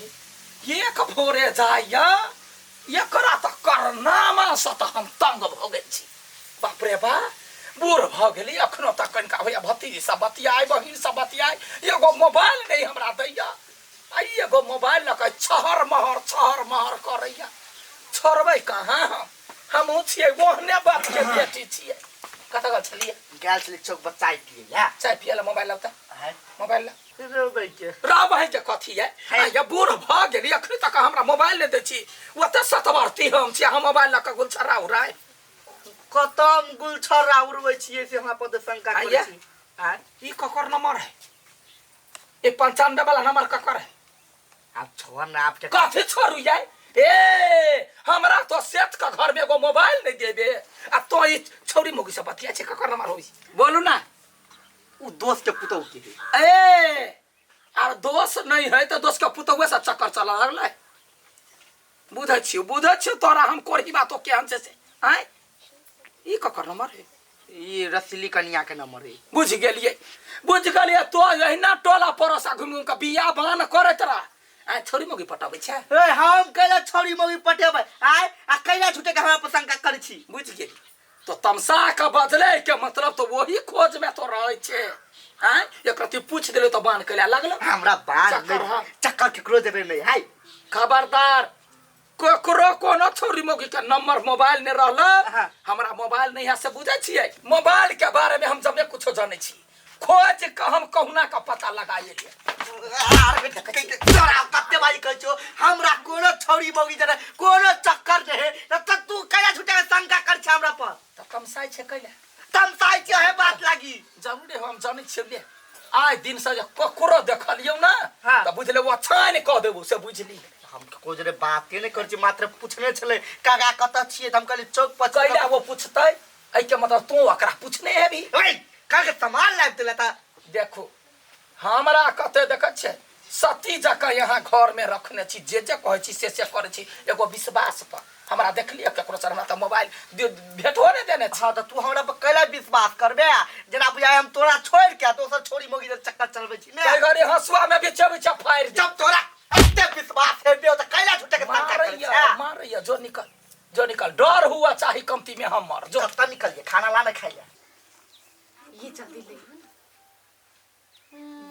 एक भोरे जाइया एकरा तऽ करनामा से तऽ हम तंग भऽ गेल छी बाप रे बा बूढ़ भऽ गेली अखनो तक कनिका होइया भतीजी सब बतियाय बहिन सब बतियाय एगो मोबाइल नहि हमरा दैया आ ई एगो मोबाइल लऽ कऽ छहर महर छहर महर करैया छोड़बै कहाँ हम हमहूँ छियै ओहने बाप के बेटी छियै कतऽ गेल छलियै गेल छलै चौक पर चाय पियै लए चाय पियै लए मोबाइल लाउ तऽ आँय, मोबाइल ला रोबै के राबै के कथी है है। ये बूढ़ भऽ गेली अखनी तक हमरा मोबाइल नहि दै छी ओते सतवर्ती हम छी अहाँ मोबाइल लऽ कऽ गुलछर्रा उड़ाय कतम गुलछर्रा उड़बै छियै से हमरा पर शंका करै आइये। छी आँय ई ककर नंबर है ई 95 वाला नंबर ककर है आब छोड़ ना आपके कथी छोड़ू यार ए हमरा तो सेठ के घर में एगो मोबाइल नहीं देबे आ तो ई छौरी मोगी से बतिया छै ककर नंबर होई बोलू ना उ दोस्त के पुतहु के है ए आर दोस्त नहीं है तो दोस्त के पुतहुए से चक्कर चला लगलै बुझै छियौ बुझै छियौ तोरा हम कोरही बातो केहन छै से आँय ई ककर नंबर है ई रसीली कनिया के नंबर है बुझ गेलियै बुझ गेलियै तो एहिना टोला पड़ोसा घुमि घुमि कऽ बिया बान करैत रह आँय छोरी मौगी पटाबै छै ए हम कैला छौरी मौगी पटेबै आय आ कैला झूठे के हमरा पर शंका करै छी बुझ गेली तो तमसा के बदले के मतलब तो वही खोज में तो रहै छै आँय एक रत्ती पूछ देले तो बान कैला लगलो हमरा बान चक्कर, नहीं हाँ। चक्कर केकरो देबै नहीं हाय खबरदार ककरो कोनो छोरी मौगी के नंबर मोबाइल नहीं रहल हाँ। हमरा मोबाइल नहीं है से बुझै छियै मोबाइल के बारे में हम जबे कुछो जानै छी खोज के हम कहुना का पता लगा लेलियै आर बेटा तोरा कते बारी कहै छौ हमरा कोनो छौरी मौगी जरे कोनो चक्कर नहीं है तब तक तू कैला झूठे के शंका कर छै हमरा पर तऽ तमसाइ छै कैला तमसाइ छै है बात लागी जरूरे हम जानै छियै ले आइ दिन से जे ककरो देखलियौ ना हाँ। तऽ बुझले ओ छानि कऽ देबौ से बुझली हम कोइ जरे बाते नहीं करै छी मात्र पूछने छलै काका कतऽ छियै तऽ हम कहलियै चौक पर छियै। कैला वो पूछतै एहिके मतलब तू ओकरा पूछने हेबी ओइ काका सामान लाबि देला तऽ देखू हमरा कते देखै छियै सती जकाँ यहाँ घरमे रखने छी जे जे कहै छी से से करै छी एगो विश्वास पर हमरा देखलियै ककरो सर हमरा तऽ मोबाइल भेटो नहि देने छी हाँ तऽ तू हमरा पर कैला विश्वास करबे जेना बुझाय हम तोरा छोड़ि के दोसर छोरी मौगी के चक्कर चलबै छी ने ताहि घड़ी हँसुआमे बीचे बीचे फाड़ि दे जब तोरा एते विश्वास हेबे तऽ कैला झूठे के शंका करै मारैया छै मारैया जो निकल जो निकल डर हुआ चाही कमती में हमर जो कतऽ निकलिए खाना ला ने खाइए ये जल्दी ले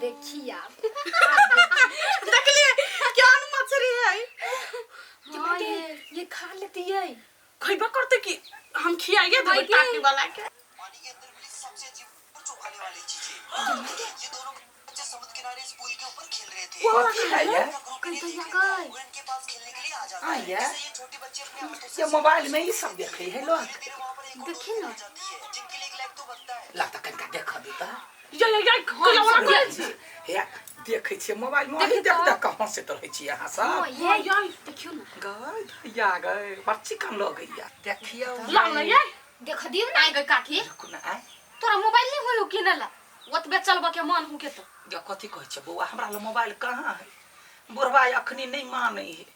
देखी आप देखलिए केहन मछली है हाँ, ये खा लेती है खइबा करते कि हम खियाइए देबै टाटी वाला के पानी के अंदर मिली सबसे अजीब और चौंकाने वाली चीजें ये दोनों बच्चे समुद्र किनारे इस पुल के ऊपर खेल रहे थे कथी है ये इनका ग्रुप इन्हें कहीं देख तो लेता है गए। और इनके पास खेलने के लिए आ जाता हाँ है ये। जिससे ये छोटे बच्चे अपने हाथों से ये मोबाइल में ही सब देखे है लोग धीरे धीरे वहाँ पर एक और देखी ना। आ जाती है जिनके लिए एक लाइक तो बनता है ला तऽ कनिका देख दी तऽ या या या कोला वाला करै छी हे देखै छियै मोबाइल में अहीं देख देख कऽ हँसैत रहै छी अहाँ हाँ, सब ये देखियो ना गई भैया गई बड़ चिकन लगैया देखियौ लाउ ने ये देख दियो ना गई काकी रुकू ना आइ तोरा मोबाइल नहीं होयो किनला ओतबे चलबऽ के मन हुके तो गे कथी कहै छै बौआ हमरा लग मोबाइल कहाँ है बुढ़बा अखनी नहि मानै है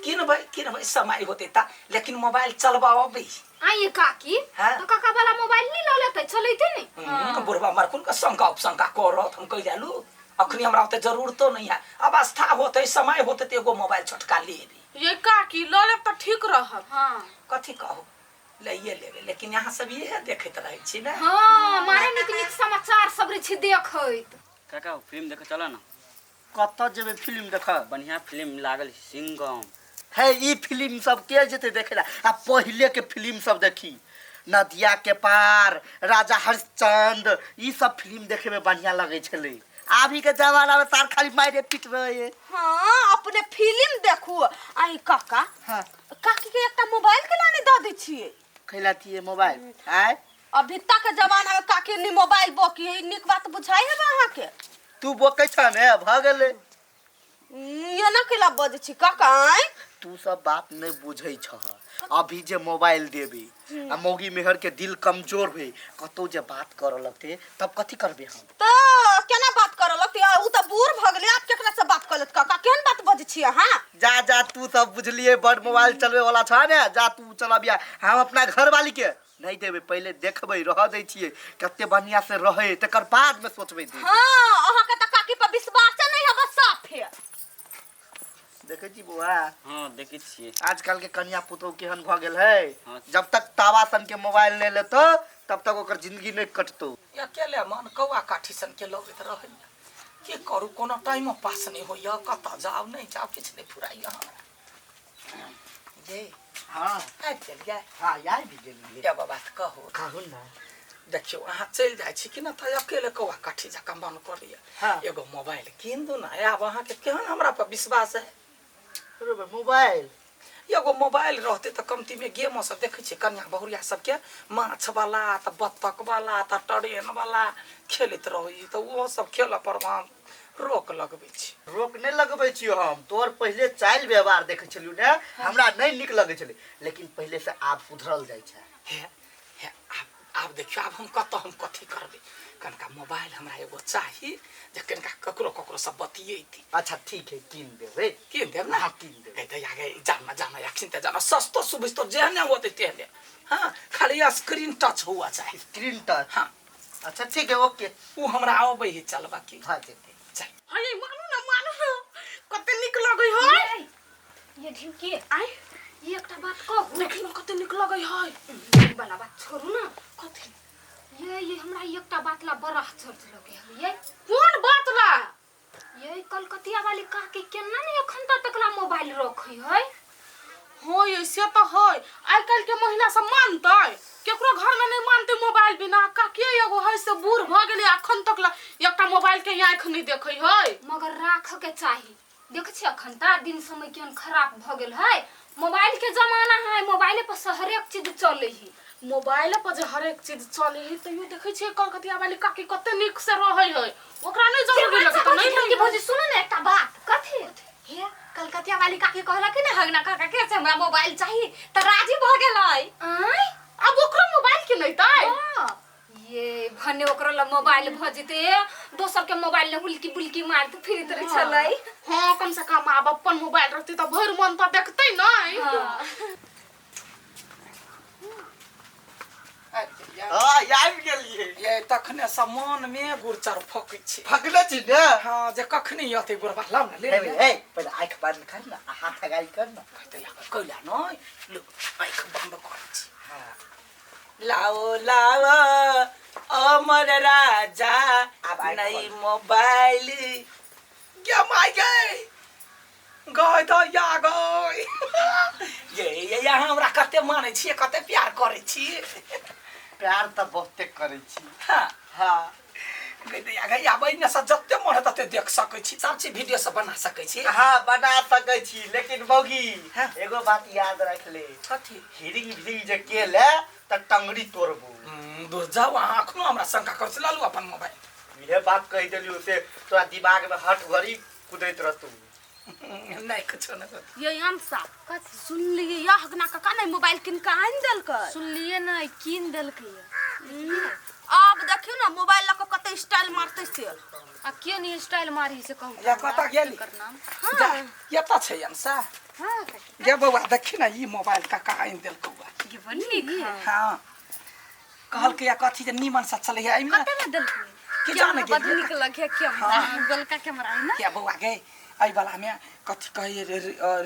किनबै किनबै समय होतै ता लेकिन मोबाइल चलबा अबै आइए काकी हाँ? तो काका वाला मोबाइल नहीं लऽ लेतै चलैते नहीं बुढ़बा मरकुन के शंका उपशंका करत हम कहि जालू अखनी हमरा ओते जरूरतो नहीं है अवस्था होतै समय होतै तऽ एगो मोबाइल छोटका लेबै ये काकी लऽ लेब तऽ ठीक रहत हाँ कथी कहू लइए लेबै लेकिन यहाँ सब इहे देखैत रहै छी ने हाँ मारे निक निक समाचार सब रे छी देखैत काका फिल्म देखे चल ना कतऽ जेबै फिल्म देखऽ बढ़िया फिल्म लागल सिंगम है ई फिल्म सब के जेतै देखै ला आ पहिले के फिल्म सब देखी नदिया के पार राजा हरिश्चंद्र ई सब फिल्म देखे में बढ़िया लगै छलै अभी के जमाना में सार खाली मारे पीट रहे है हाँ अपने फिल्म देखू आई काका हाँ। काकी के एकटा मोबाइल के लाने दऽ दै छियै कैला दिए मोबाइल आय अभी तक जमाना में काकी नी मोबाइल बोकी है नीक बात बुझाइ है अहाँ के तू बोकै छ ने भऽ गेलै ये ना केला बजै छी काका आँय तू सब बात नहीं बुझै छह अभी जे मोबाइल देबे आ मौगी मेहर के दिल कमजोर होई कतौ जे बात करऽ लगते तब कथी करबे हम तऽ केना बात करऽ लगतै आ उ तऽ बूढ़ भऽ गेलै आब केकरा से बात कऽ लेत काका केहन बात बजै छी अहाँ जा जा तू सब बुझलिए बड़ मोबाइल चलबे वाला छ ने जा तू चलबिया हम अपना घर वाली के नहीं देबे पहले देखबै रह दै छियै कते बढ़िया से रहे तकर बाद में सोचबै दे हाँ अहाँके तऽ काकी पर विश्वासे नहीं है बस साफे देखै छी बौआ? हाँ, देखै छियै। आजकल के कनिया पुतोह केहन भऽ गेल है। हाँ। जब तक तावा सन के मोबाइल नहि लेतो तब तक ओकर जिंदगी नहि कटतो। अकेले मन कौआ काठी सन के लगैत रहैया। की करू, कोनो टाइमो पास नहि होइया, कतऽ जाउ नहि जाउ किछु नहि फुराइया हमरा। ये हाँ। आबि गेलियै? हाँ, आबि गेलियै। एगो बात कहू? कहू ना। देखियौ, अहाँ चलि जाइ छी कि ना तऽ अकेले कौआ काठी जकाँ मन करैया। हाँ। एगो मोबाइल कीन दू ना। आब अहाँके केहन हमरा पर विश्वास है? रे बा, मोबाइल? एगो मोबाइल रहते तऽ कमतीमे गेमो सब देखै छियै, कनिया बहुरिया सबके माछ वाला तऽ बत्तख वाला तऽ ट्रेन वाला खेलैत रहै, तऽ ओहो सब खेलऽ पर हम रोक लगबै छी। रोक नहि लगबै छियौ हम। तोहर पहिले चालि व्यवहार देखै छलियौ ने, हमरा नहि नीक लगै छलै, लेकिन पहिले से आब सुधरल जाइ छै। हे हे, आब आब देखियौ, आब हम कतऽ हम कथी करबै। कनिका मोबाइल हमरा एगो चाही जे कनिका ककरो ककरो सब बतियैती। अच्छा ठीक है, कीन देबै। कीन देब ना? हाँ, कीन देबै। गै दैया गै, जाना जाना अखन तऽ जाना, सस्तो सुबिस्तो जेहने होतै तेहने। हाँ, खाली स्क्रीन टच हुआ चाही। Screen touch? हाँ। अच्छा ठीक है, ओके। ओ हमरा अबै है चलबा की। भऽ जेतै। चल। हे मानू ना, मानू ना, कते नीक लगै है। ये ढिमकी। आइ। ये एकटा बात कहू? देखी ना, कते नीक लगै है। ई वाला बात छोड़ू ना। कथी? ये हमरा एकटा बात ला बड़ा आश्चर्य लगे है। ये कोन बात ला? ये कलकतिया वाली काकी केना ने एखन तक ला मोबाइल रखै है? हो, ऐसे तो है, आइ काल्हि के महिला सब मानतै? केकरो घर में नहीं मानते मोबाइल बिना। काकी एगो है से बूढ़ भऽ गेलै, अखन तक ला एकटा मोबाइल के आँखि नहीं देखै है। मगर राख के चाही। देख छी, अखन ता दिन समय केहन खराब भऽ गेल है, मोबाइल के जमाना है, मोबाइले पर से हरेक चीज चलै है। मोबाइल पर जे हरेक चीज चले है, तैयो देखै छियै कलकतिया वाली काकी कते नीक से रहै है, ओकरा नहीं जरूरी लगै तऽ नहीं ढिमकी भौजी, सुनू ने एकटा बात। कथी? हे, कलकतिया वाली काकी कहलक ने हगना काका के से हमरा मोबाइल चाही, तऽ राजी भऽ गेलै। आँय? आब ओकरो मोबाइल के लेतै? हाँ। ये भने ओकरो ला मोबाइल भऽ जेतै, दोसर के मोबाइल ने हुलकी बुलकी मारते फिरत रहै छलै। हाँ, कम से कम आब अपन मोबाइल रहतै तऽ भरि मन तऽ देखतै नहीं। हाँ। आबि गेलियै? हाँ, आबि गेलियै। ये तखने से मन में गुड़चर फकै छी। फकले छी ने? हाँ, जे कखनी अतै गुड़बा, लाउ ने ले। हे ले। हे, पहिले आँखि बंद कर ना आ हाथ अगाड़ी कर ना। कहतै कैला नहि, लू आँखि बंद करै छी। हाँ। लाओ लाओ अमर राजा। आब आँखि नई खोल। मोबाइल गे माय गे गय दैया गय। ये ये अहाँ हमरा कते मानै छियै, कते प्यार करै छी। प्यार तऽ बहुते करै छी। हाँ। हाँ। गय दैया गय, आब एहिने से जते मन है तते देख सकै छी, सब चीज वीडियो सब बना सकै छी। हाँ, बना सकै छी, लेकिन मौगी, हाँ। एगो बात याद रख ले। कथी? हिरिंग भिरिंग जे केले तऽ टंगड़ी तोड़बू। दूर जाउ, अहाँ अखनो हमरा शंका करै छी। लालू अपन मोबाइल। इहे बात कहि देलियौ से तोरा दिमाग में हट घड़ी कुदैत रहतौ। नहि, कुछो नहि। ये अंशा, सुनलियै या हगना काका ने मोबाइल किन के आनि देलकै? सुनलियै ने, कीन देलकै। आब देखियौ ने, मोबाइल लऽ कऽ कते स्टाइल मारतै से। आ के नहीं स्टाइल मारी से कहू? या कतऽ गेली? एकर नाम। जा, एतऽ छै अंशा। हाँ काकी। गे बौआ, देखी ने, ई मोबाइल काका आनि देलकौ। ये बड़ नीक है। हाँ, कहलकै या कथी जे नीमन से चलै है एहिमे। कते में देलकै? के जाने कैमरा बड गेलियै। नीक लगे कैमरा, गोलका कैमरा है ना। क्या बौआ गे, एहि वाला में कथी कहै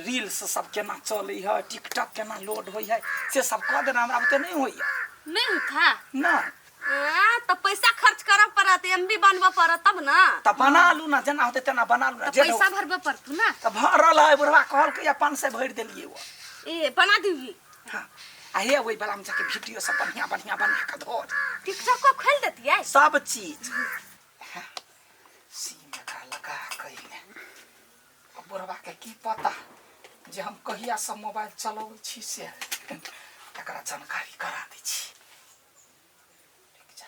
रील्स सब केना चलै है, टिकटॉक केना लोड होइ है, से सब कह देना, हमरा बुते नहि होइया। नहीं होता? नहि। ए, तऽ पैसा खर्च करऽ पड़त, एमबी बनबऽ पड़त तब ना। तऽ बना लू ना, जेना होतै तेना बना लू ना। तो जे पैसा भरबे पड़तू ना। तऽ भरल है, बुढ़वा कहलकै या 500 भरि देलियै ओ। ए, बना दीही। हाँ, आ हे, ओहि वाला में जाके वीडियो सब बढ़िया बढ़िया बना कऽ धर। टिकटॉक को खोलि देतियै। सब चीज। हाँ, सिम एकरा लगा कऽ एहिमे। आ बुढ़वा के की पता जे हम कहिया से मोबाइल चलबै छी, से एकरा जानकारी करा दै छी। रुकि जा।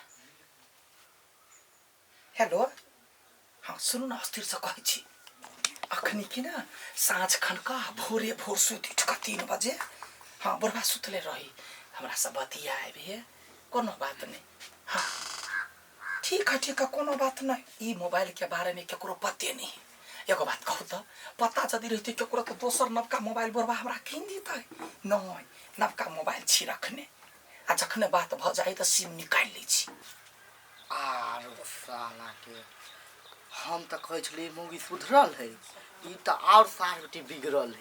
हेलो, हाँ सुनू ने, अस्थिरसँ कहै छी, अखनी की ने साँझ खनका भोरे भोर सुति उठि कऽ 3 बजे, हाँ, बुढ़वा सुतले रही, हमरा से बतियाएब हे, कोनो बात नहि। हाँ ठीक है, ठीक है, कोनो बात नहीं। ई मोबाइल के बारे में केकरो पते नहीं। एगो बात कहू तऽ, पता यदि रहतै केकरो तऽ दोसर नवका मोबाइल बुढ़वा हमरा कीन दितै नहि। नवका मोबाइल छी रखने, आ जखने बात भऽ जाइ तऽ सिम निकालि लै छी। आर साला के हम तऽ कहै छलियै मौगी सुधरल है, ई तऽ आओर सार बेटी बिगड़ल है।